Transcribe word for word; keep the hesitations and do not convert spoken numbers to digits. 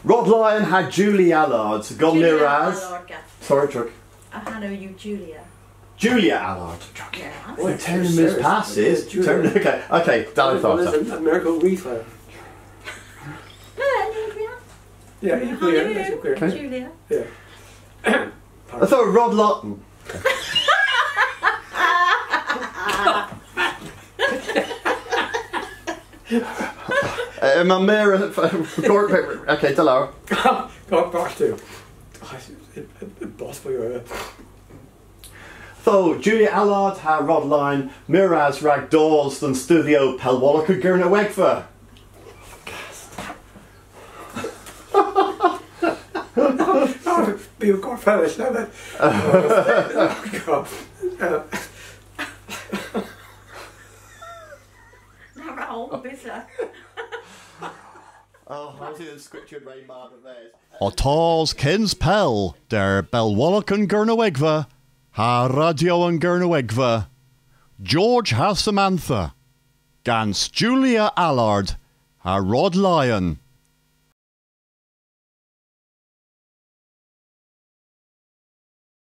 Rod Lyon ha Julie Allard. Gans Julia Allard, Gath. Sorry, Chuck. A hanow yw Julia. Julia Allard. Chuck. Yeah, I'm Well, Terry Miss Passes. Yeah, Julia. Terry, okay, okay, done. Well, there's a, a miracle reefer. No, no, no. Yeah, you clear, that's clear. Okay. Julia. Yeah. I thought Rod Lyon. Uh, my mirror, okay, hello. Got back to. Boss for you. Tho, Julia Allard ha Rod Lyon, meur ras rag dos dhe'n studhyo Pellwolok an Gernewegva. Bydd gorfennys, na, na. Na, Raoul, bysa. Oh, I was in scripture very mad at this. Ow tos kyns pell der Pellwolok an Gernewegva ha Radyo an Gernewegva, George ha Samantha, gans Julia Allard ha Rod Lyon.